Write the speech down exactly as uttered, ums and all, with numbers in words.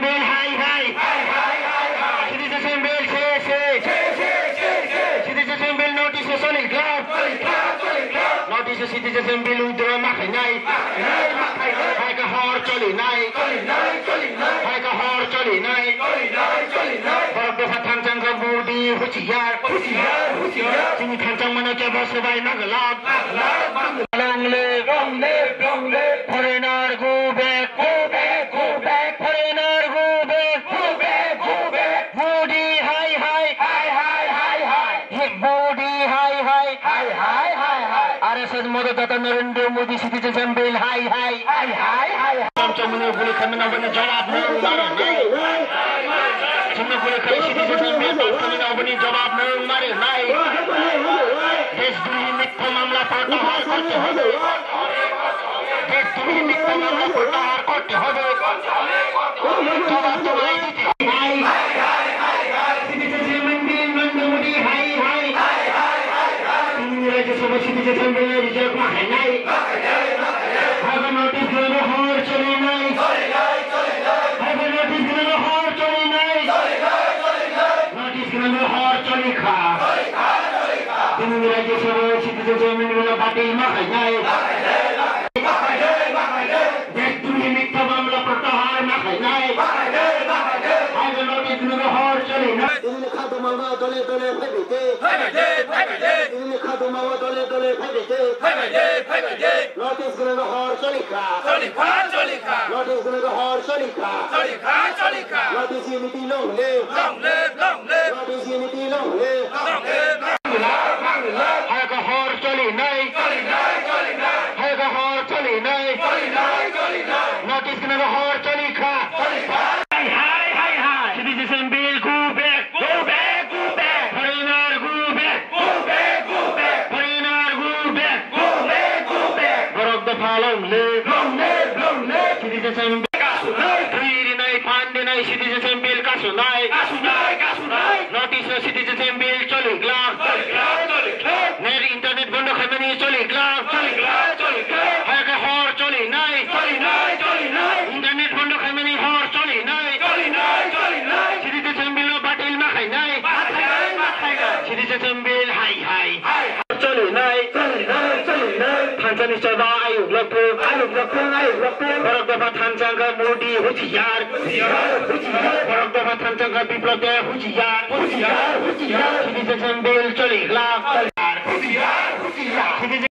Bill hai hai. Citizen Bill se se. Citizen Bill notice choli glak. Notice Citizen Bill withdraw ma khainai. Hai ka hor choli nai. Hai ka hor choli nai. Borok dopha thansa wngkha Modi huchiyar. Chini thansa mano kebo swbai ma glak. Long live. Foreigner go back. Go back. Go back. Foreigner go back. Go back. Go back. Modi hai hai. Hai hai hai hai. Modi hai hai. Hai hai hai hai. R S S modotdata Narendra Modi Citizen Bill hai hai. Hai hai hai hai. Chwngno guli khaimani aboni jawab nwng mare nai. Chwngno guli khai Citizen Bill pass khaimani aboni jawab nwng mare nai. Deshdrohi mitha mamla pratyahar korte hobe. Deshdrohi mitha mamla pratyahar korte hobe. Jawab tumai dite. Citizen Bill Narendra Modi hai hai. Rajya Sabha Citizen Bill reject ma khainai. Haiba notice gwnangno hor choli nai. Haiba notice gwnangno hor choli nai. Notice gwnangno hor choli kha. Bini Rajya Sabha Citizen Bill batil ma khainai. Deshdrohi mitha mamla pratyahar ma khainai. Haiba notice gwnangno hor choli nai. Bini khadumao dole dole phaibai de. Phaibai de, phaibai de. Bini khadumao dole dole phaibai de. Phaibai de, phaibai de. Notice gwnangno hor choli kha. Choli kha, choli kha. Notice gwnangno hor choli kha. Choli kha, choli kha. Notice unity long live. Long live, long live. Notice unity long live. Long live, long live. Hai ka hor choli nai. Choli nai, choli nai. Hai ka hor choli nai. Choli nai, choli nai. Notice gwnangno hor choli kha. Choli kha. Hai, hai, hai, hai. Citizen Bill go back. Go back, go back. Foreigner go back. Go back, go back. Foreigner go back. Go back, go back. Borok dopha long live. Long live, long live. Citizen Bill kasunai. Twi rinai, phan dinai, Citizen Bill kasunai. Kasunai, kasunai. Notice no Citizen Bill choli glak. Choli glak, choli glak. Net internet bondo khaimani choli glak. Choli glak, choli glak. Hai khe hor choli nai. Choli nai, choli nai. Internet bondo khaimani hor choli nai. Choli nai, choli nai. Citizen Bill no batil ma khainai. Ma khainai, ma khainai. Citizen Bill hai hai. Hai. Choli nai, choli nai, choli nai. Thansa ni choba ayuk lokthung, ayuk lokthung, ayuk lokthung. Borok dopha thansa wngkha Modi huchiyar. Huchiyar, huchiyar. Borok dopha thansa wngkha Biplab Deb huchiyar. Huchiyar, huchiyar. Citizen Bill choli glak. Huchiyar, huchiyar.